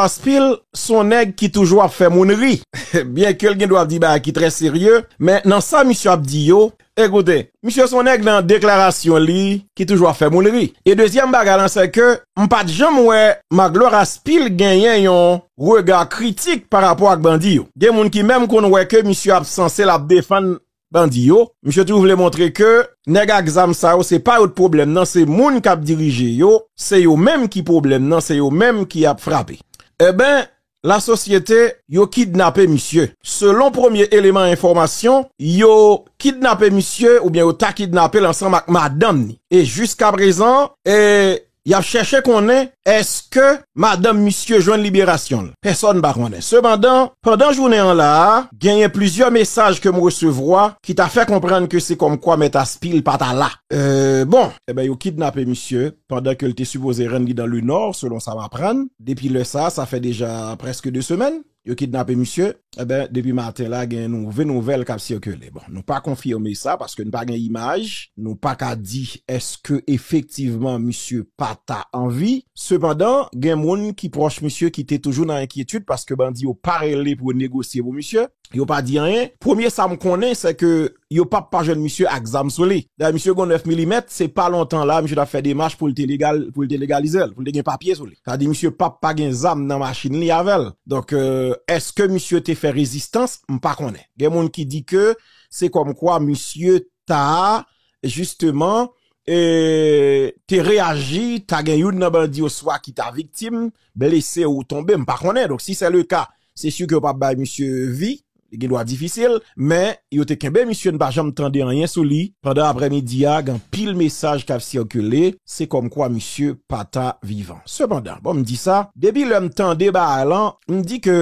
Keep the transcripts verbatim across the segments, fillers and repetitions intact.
Aspil se yon nèg ki toujou ap fè moun ri. Byenke l gen dwa ap di bagay ki trè serye, men nan sa misye ap di yo, ekoute, misye se yon nèg nan deklarasyon li ki toujou ap fè moun ri. E dezyèm bagay lan, se ke m pa t janm wè Magloire Aspil genyen yon rega kritik pa rapò ak bandi yo. Gen moun ki menm konn wè ke misye ap sanse l ap defann bandi yo. Misye toujou vle montre ke nèg ak zam sa yo, se pa yo t pwoblèm nan, se moun k ap dirije yo, se yo menm ki pwoblèm nan, se yo menm ki ap frape. Enben, lasosyete, yo kidnape misye. Selon premye eleman enfòmasyon, yo kidnape misye oubyen yo ta kidnape l ansanm ak madanm ni. E jiskaprezan, e, y ap chèche konnen èske madanm misye jwenn liberasyon l. Pèsòn pa konnen. Sepandan, pandan jounen an la a, genyen plizyè mesaj ke m resevwa ki ta fè konprann ke se kòmkwa Mèt Aspil pa ta la. E, bon, enben, yo kidnape misye pandan ke l te sipoze rann li dan le Nò, selon sa m aprann. Depi lè sa, sa fè deja prèske de semèn yo kidnape misye. Enben, depi maten la, gen nouvo nouvèl k ap sikile. Bon, nou pa konfime sa paske n pa gen imaj. Nou pa ka di èske efektivman misye pa ta an vi. Sepandan, gen moun ki pwòch misye ki te toujou nan enkyetid paske bandi yo pa rele pou yo negosye pou misye. Yo pa di anyen. Premye sa m konnen, se ke yo p ap pa jwenn misye ak zam sou li. Dayè, misye gen nèf milimèt, se pa lontan la, misye t ap fè demach pou l te legal, pou l te legalize l, pou l te gen papye sou li. Sa di, misye p ap pa gen zam nan machin li avè l. Donk, e, èske misye te fè rezistans? M pa konnen. Gen moun ki di ke se kòmkwa misye ta, jisteman, e, te reyaji, ta gen youn nan bandi yo swa ki ta viktim, blese ou tonbe, m pa konnen. Donk, si se le ka, se si ke yo p ap bay misye vi, li gen dwa difisil, men yo te kenbe misye, n pa janm tande anyen sou li. Pandan aprèmidi a, gen anpil mesaj k ap sikile, se kòmkwa misye pa ta vivan. Sepandan, bon, m di sa, depi lè m tande bagay lan, m di ke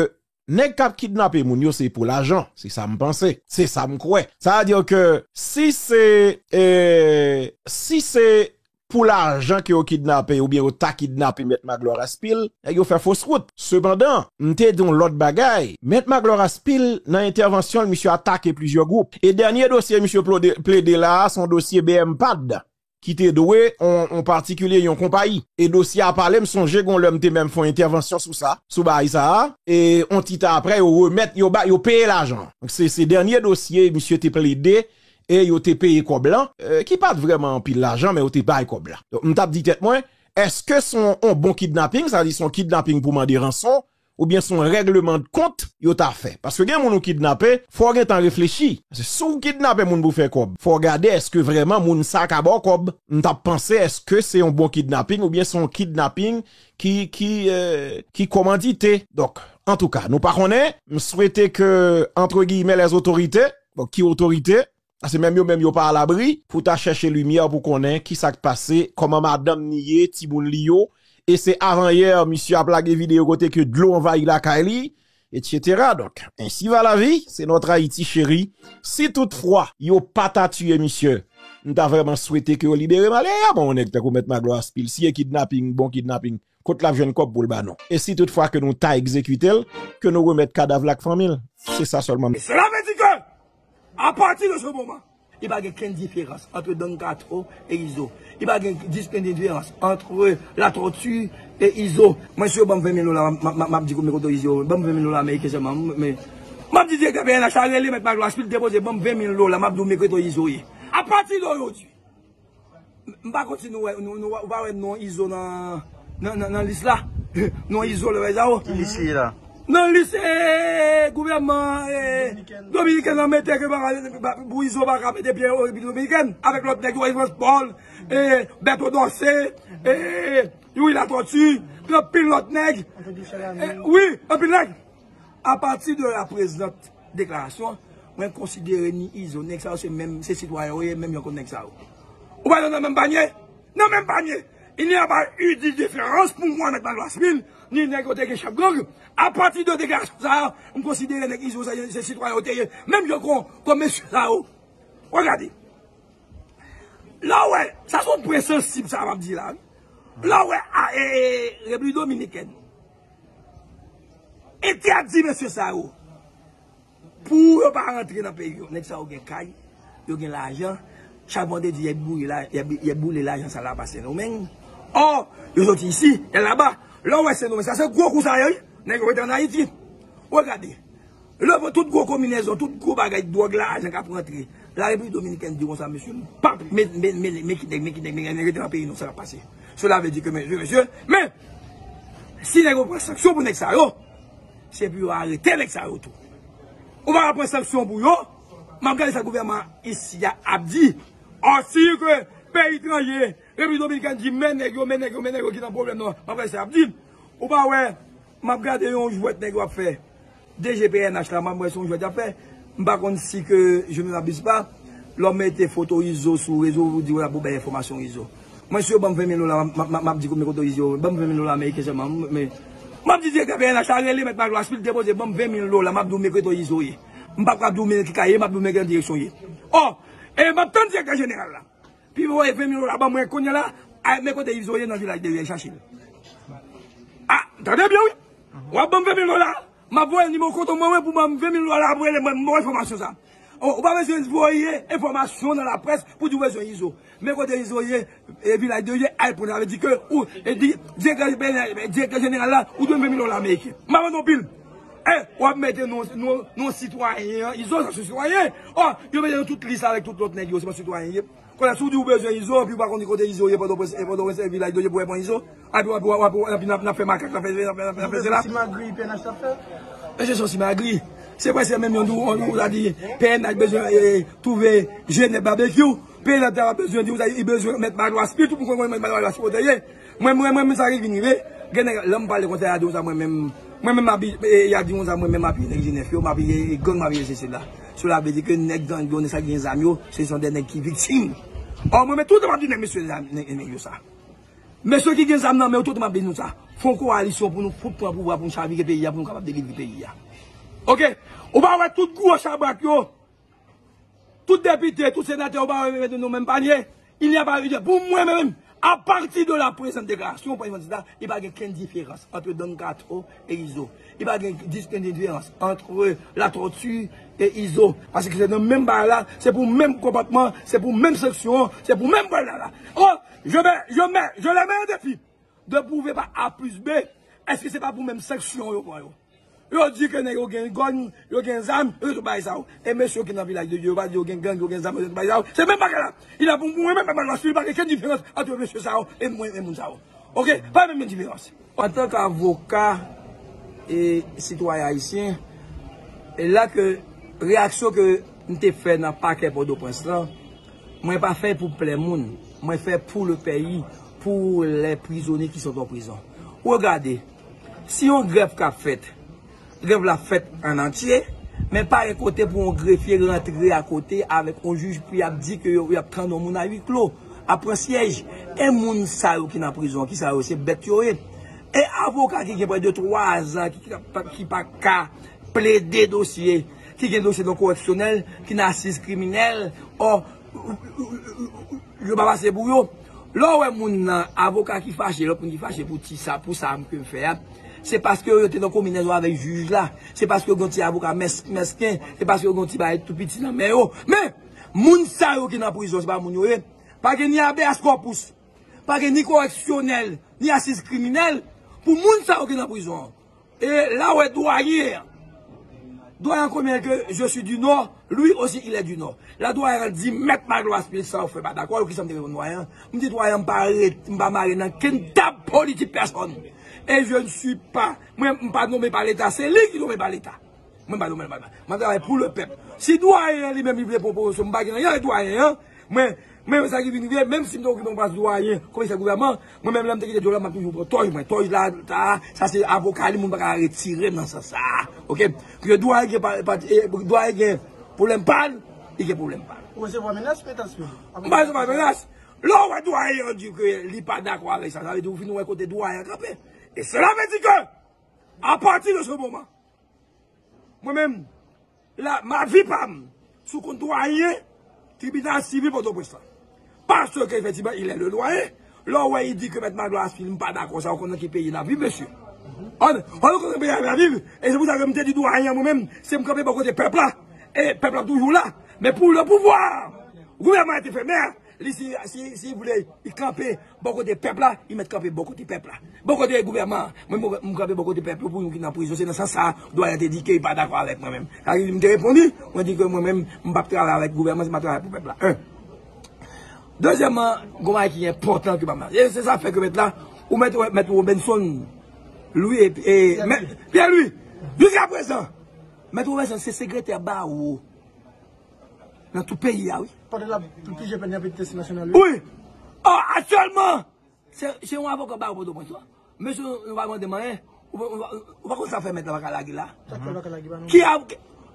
nèg k ap kidnape moun yo, se pou lajan. Se sa m panse. Se sa m kwè. Sa vle di ke si se, e, si se pou lajan ke yo kidnape oubyen yo ta kidnape Mèt Magloire Aspil, nèg yo fè fos wout. Sepandan, m te di yon lòt bagay. Mèt Magloire Aspil, nan entèvansyon l, misye atake plizyè gwoup. E dènye dosye misye plode-, plede la a, se yon dosye B M pad ki te dwe on, on patikilye, yon konpayi. E dosye a pale, m sonje gon lè m te menm fè yon entèvansyon sou sa, sou bagay sa a. E on ti tan aprè, yo remèt, yo ba, yo peye lajan an. Donk, se, se dènye dosye misye te plede e yo te peye kòb lan, e, ki pa t vrèman anpil lajan, men yo te bay kòb la. Donk, m t ap di tèt mwen, èske se yon, yon bon kidnaping, sa vle di se yon kidnaping pou mande ranson, oubyen se yon règleman de kont yo ta fè? Paske gen moun ou kidnape, fò w gentan reflechi. Paske si w kidnape moun pou fè kòb, fò w gade èske vrèman moun sa ka ba w kòb. M t ap panse, èske se yon bon kidnaping oubyen se yon kidnaping ki, ki, e, ki kòmandite? Donk, antouka, nou pa konnen. M swete ke, antre giyimè, lèzotorite, bon, ki otorite, paske menm yo menm yo pa alabri, pou ta chèche limyè pou konnen kisa k pase, kòman madanm ni ye, timoun li yo, e se avanyè misye ap lage videyo kote ke dlo anvayi lakay li, etsetera. Donk, ainsi va la vie, c'est notre Haïti chérie. Si toutfwa yo pa ta tiye misye, m ta vrèman swete ke yo libere malere a. Bon, yon nèg tankou Mèt Magloire Aspil, si e kidnaping, bon kidnaping, kot l ap jwenn kòb pou l ba nou? E si toutfwa ke nou ta egzekite l, ke nou remèt kadav la ak fanmi l? Se sa sèlman. Cela veut dire que, à partir de ce moment, li pa gen kenn diferans ant Don Kato e Izo. Li pa gen dis-, kenn diferans ant Latortue e Izo. Mwen, si yo ban m ven mil dola, m, m, m, m ap di men kote Izo. Ban m ven mil dola ameriken sèlman. M, men, m ap di direktè P N H la, rele Mèt Magloire Aspil, depoze ban m ven mil dola, m ap di w men kote Izo ye. A pati de jodi, m pa konn si nou wè, nou, nou, ou pa wè non Izo nan, nan, nan, nan lis la. Non Izo, lè sa yo. Ki lis li ye la? Nan lis, e, gouvènman, e, dominiken nan mete ke pa, pa, pou Izo pa ka mete pye an Repiblik Dominikèn, avèk lòt nèg yo, Evans Paul, e, Berto Dorcé, e, Youri Latortue, gen anpil lòt nèg. E, wi, anpil nèg. Apati de la prezant deklarasyon, mwen konsidere ni Izo, nèg sa yo se menm, se sitwayen yo ye, menm jan kot nèg sa yo. Ou pa nan menm panye? Nan menm panye. Il n'y a pas eu de différence pour moi, Mèt Magloire Aspil, ni nèg yo te gen chèf gang. Apati de deklarasyon sa a, m konsidere nèg Izo sa, se sitwayen yo te ye, menm jan kon, kon mesye sa yo. Regade. La w wè, sa se yon pwen sansib sa m ap di la, wi. La w wè, a, e, e, Repiblik Dominikèn entèdi mesye sa yo pou yo pa rantre nan peyi yo. Nèg sa yo gen kay, yo gen lajan. Chak vandredi, y ap boule la, y ap, y ap boule lajan sa la pa Sendomeng. Ò, yo soti isi, y al laba. Lè w wè Sendomeng, sa se gwo kou sa ye, wi. Nèg yo mete ann Ayiti. Ou gade. Lè tout gwo konbinezon, tout gwo bagay dwòg, lajan k ap rantre. La Repiblik Dominikèn di konsa, mesye, m p ap met, met, met, met kidnèg, met kidnèg, met kidnèg, rete nan peyi nou, sa k ap pase. Cela veut dire que, mesye, mesye, men, si nèg yo pran sanksyon pou nèg sa yo, se pou yo arete nèg sa yo tou. Ou pa pran sanksyon pou yo, m ap gade sa gouvènman isi a ap di. Ansi ke peyi etranje, Repiblik Dominikèn di, men nèg yo, men nèg yo, men nèg yo ki nan pwoblèm nan. M ap gade sa y ap di. Ou pa wè, m ap gade yon jwèt nèg yo ap fè. D G P N H la, m ap wè se yon jwèt y ap fè. M pa konn si ke je ne m'abuse pas, lè w mete foto Izo sou rezo, ou di w ap bay enfòmasyon Izo. Mwen, si yo ban m ven mil dola, m ap, m ap, m ap di men kote Izo ye. Ban m ven mil dola ameriken sèlman. Men, m ap di direktè P N H la, rele mèt Magloire Aspil, depoze, ban m ven mil dola, m ap di w men kote Izo ye. M p ap ka di w men ki kay ye, m ap di w men ki direksyon ye. Ò, e m ap tann direktè jeneral la. Pi voye ven mil dola ban mwen kounye a la, a, men kote Izo ye nan Vilaj de Rye, chache l. A, tande byen, wi. W ap ban m ven mil dola, m ap voye nimewo kont mwen, mwen pou ban m ven mil dola, ap rele mwen, m ba w enfòmasyon sa. O, ou pa bezwen voye enfòmasyon nan laprès pou di w bezwen Izo. Men kote Izo ye, e Vilaj de Rye, al pran, sa vle di ke ou, e di, direktè, direktè jeneral la, ou dwe m ven mil dola ameriken. M ap vann anpil. E, w ap mete non, non, non sitwayen, Izo, sa se sitwayen. O, yo mete nan tout lis avèk tout lòt nèg yo, se pa sitwayen ye. Kounye a, si w di w bezwen Izo, epi w pa konn kote Izo ye, Pòtoprens, e Pòtoprens, e Vilaj de Dye pou w pran Izo, epi w ap, w ap, w ap, epi n ap, n ap fè makak, n ap fè, n ap fè, n ap fè, n ap fè sela. Simagri, P N H t ap fè? Mesye, se yon simagri. Se prèske menm yon, yon, yon, ta di, P N H bezwen, e, twouve Jenèf Babekyou, P N H ta bezwen di, li bezwen mèt Magloire Aspil, tout moun konn mèt Magloire Aspil kote ye. Mwen, mwen, mwen, mwen, sa ki vin rive, gen nèg, lè m pale konsa, y a di konsa, mwen menm, mwen menm, m ap, e, y a di konsa, mwen menm, m ap nèg Jenèf yo, m ap, e, gang, m ap, e, sesi la. Cela veut dire que nèg gang yo, nèg sa ki gen zam yo, se son de nèg ki viktim. Ò, mwen menm, tout tan m ap di nèg, mesye, zam, nèg, nèg yo sa. Mesye ki gen zam nan men yo, tout tan m ap di nou sa. Fè yon kowalisyon pou nou fout pran pouvwa, pou nou chavire peyi a, pou nou kapab delivre peyi a. Oke? Ou pa wè tout gwo chabrak yo, tout depite, tout senatè, ou pa wè yo mete nou menm panye. Il n'y a pas eu de, pou mwen menm, à partir de la présente déclaration, prézidan Sita, li pa gen kenn diferans entre Don Kato et Izo. Li pa gen dis-, kenn diferans entre Latortue et Izo. Paske se nan menm bagay la, se pou menm konpòtman, se pou menm sanksyon, se pou menm bagay la. Oh, je mets, je mets, je les mets en défi de prouver par A plus B, èske se pa pou menm sanksyon yo pran yo. Yo di ke nèg yo gen gòn, yo gen zam, yo gen tout bagay sa yo. E mesye yo ki nan Vilaj de Dye, yo pa di yo gen gang, yo gen zam, yo gen tout bagay sa yo. Se menm bagay la. Il a pou mwen menm, menm bagay la, pa gen kenn diferans ant mesye sa yo e mwen, e moun sa yo. Oke? Pa menm diferans. Antanke avoka e sitwayen ayisyen, e la ke reyaksyon ke m te fè nan pakè Pòtoprens lan, mwen pa fè pou plè moun. Mwen fè pou le peyi, pour les prisonniers qui sont en prison. Ou gade, si yon grèv k ap fèt, grèv la fèt an antye, men pa gen kote pou yon grefye rantre akote avèk yon jij pou y ap di ke yo, y ap tann yon moun a huis clos, ap pran syèj. E moun sa yo ki nan prizon, ki sa yo, se bèt yo ye. E avoka ki gen prè de twa zan, ki, ki, ki pa ka plede dosye, ki gen dosye nan koreksyonèl, ki nan asiz kriminèl, ò, yo pa pase pou yo. Lè w wè moun nan, avoka ki fache, lòt moun ki fache pou ti sa, pou sa m ke m fè a, se paske yo te nan konbinezon avèk jij la, se paske yo gen ti avoka mès-, mesken, se paske yo gen ti bagay tou piti nan men yo. Men, moun sa yo ki nan prizon, se pa moun yo ye. Pa gen ni habeas corpus, pa gen ni koreksyonèl, ni asiz kriminèl pou moun sa yo ki nan prizon an. E la w wè dwayen an. Dwayen an konnen ke je suis du Nord, lui aussi il est du Nord. La dwayen an di, mèt Magloire Aspil, sa w fè pa dakò, kisa m te reponn dwayen an? M di dwayen an, m pa ret, m pa mare nan kenn tab politik pèsonn. E je ne suis pas, mwen, m pa nonmen pa Leta, se li ki nonmen pa Leta. Mwen pa nonmen pa Leta. M ap travay pou le pèp. Si dwayen an li menm li vle pran pwomosyon, m pa gen anyen avèk dwayen an. Mwen, mwen, sa ki vin rive, menm si m te okipe yon plas dwayen, komisè gouvènman, mwen menm lè m te kite djòb la, m ap toujou pran tòj mwen. Tòj la, sa, sa se avoka li, moun pa ka retire m nan sans sa. Oke? Ke dwayen gen pa, pa, e, dwayen gen pwoblèm pa l, li gen pwoblèm pa l. Ou resevwa menas, petasyon? M pa resevwa menas. Lè w wè dwayen an di ke li pa dakò avèk sa, sa vle di ou fin wè kote dwayen an kanpe. E cela veut dire que, à partir de ce moment, mwen menm, la, ma vi pa m sou kont dwayen tribinal sivil Pòtoprens lan. Paske, efektivman, il est le doyen. Lè w wè, li di ke mèt Magloire Aspil, m pa dakò sa, ou konn nan ki peyi n ap viv, mesye. An, an, nou konn nan peyi n ap viv. E se pou sa ke m te di dwayen an, mwen menm, se m kanpe bò kote pèp la. E pèp la toujou la. Men pou le pouvwa, gouvènman te fèmen, Li si, si, si vle, li kanpe bò kote pèp la, li mèt kanpe bò kote pèp la. Bò kote gouvènman an, mwen, mwen, mwen kanpe bò kote pèp yo pou nou ki nan prizon. Se nan sans sa, Doyen te di ke li pa dakò avèk mwen menm. Sa vle di, m te reponn li, mwen di ke mwen menm, m p ap travay avèk gouvènman, se m ap travay pou pèp la. En. Dezyèmman, gon bagay ki enpòtan ke m ap, e se sa fè ke mèt la, ou mèt, mèt Robinson, Louis, e, e, Pierre Louis. Pierre Louis, jiska prezan, mèt Robinson se sekretè bawo nan tout peyi a, wi. Pandan l ap pije pèn nan P T C nasyonal, wi. Wi. Oh, aktyèlman, se, se yon avoka bawo Pòtoprens, wi. Mesye, nou pa mande m anyen. Ou, ou, ou pa konn sa fè mèt la pa ka lage la. Sa fè l pa ka lage, pa non. Ki av-,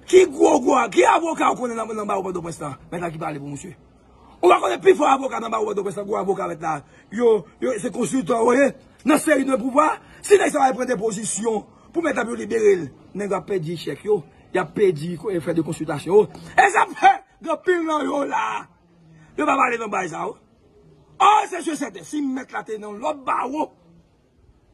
ki gwo, gwo, ki avoka ou konnen nan, nan bawo Pòtoprens la? Mèt la ki pale pou misye. Ou pa konnen pi fò avoka nan bawo Pòtoprens la, gwo avoka mèt la. Yo, yo, se konsiltan yo ye. Nan seri de pouvwa, si nèg sa va pran depozisyon pou mèt la pou yo libere l, nèg yo ap pèdi chèk yo, y ap pèdi ko-, frè de konsiltasyon yo. E sa fè, gen anpil nan yo la, yo pa pale nan bagay sa yo. Oh, se si e sèten, si mèt la te nan lòt bawo,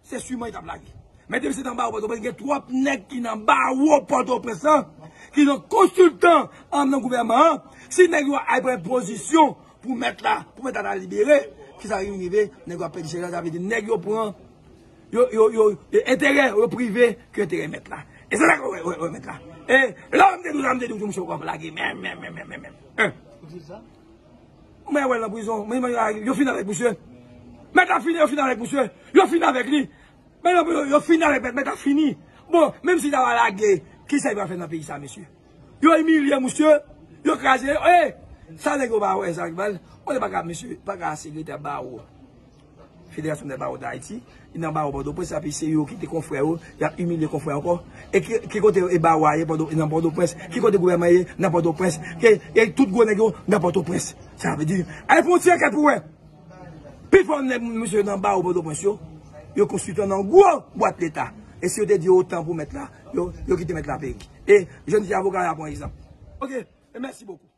se siman li t ap lage. Men depi se nan bawo Pòtoprens, gen twòp nèg ki nan bawo Pòtoprens lan, ki nan konsiltan an nan gouvènman an. Si nèg yo al pran pozisyon pou mèt la, pou mèt la ta libere, kisa ki rive? Nèg yo ap pèdi chèk la, sa vle di nèg yo pran, yo, yo, yo, yo, enterè yo prive ke enterè mèt la. E se sa ke wè, wè, wè mèt la. E la, m te di w, la, m te di w, misye w ap lage, men, men, men, men, men, men. Hein. Mwen wè l nan prizon. Mwen, mwen, yo fin avèk misye. Mèt la fini, yo fin avèk misye. Yo fin avèk li. Men yo, yo, yo fin avèk mèt, mèt la fini. Bon, menm si ta va lage, kisa li va fè nan peyi sa, mesye? Yo imilye misye. Yo kraze. E, sa nèg yo pa wè sa ki ba l. Ou pa ka, mesye, pa ka sekretè bawo. Federasyon dè Bawo d Ayiti, li nan bawo Pòtoprens, epi se yo ki te konfrè yo, y ap imilye konfrè ankò. E ki, ki kote e bawo a ye Pòto-, nan Pòtoprens? Ki kote gouvènman ye nan Pòtoprens? Ke, e tout gwo nèg yo nan Pòtoprens. Sa vle di, al fè yon ti ankèt pou wè. Pi fò nèg misye nan bawo Pòtoprens yo, yo konsiltan nan gwo bwat leta. E si yo te di otan pou mèt la, yo, yo kite mèt la peyi. E jodi a avoka yo pran egzanp. Ok, e mèsi bokou.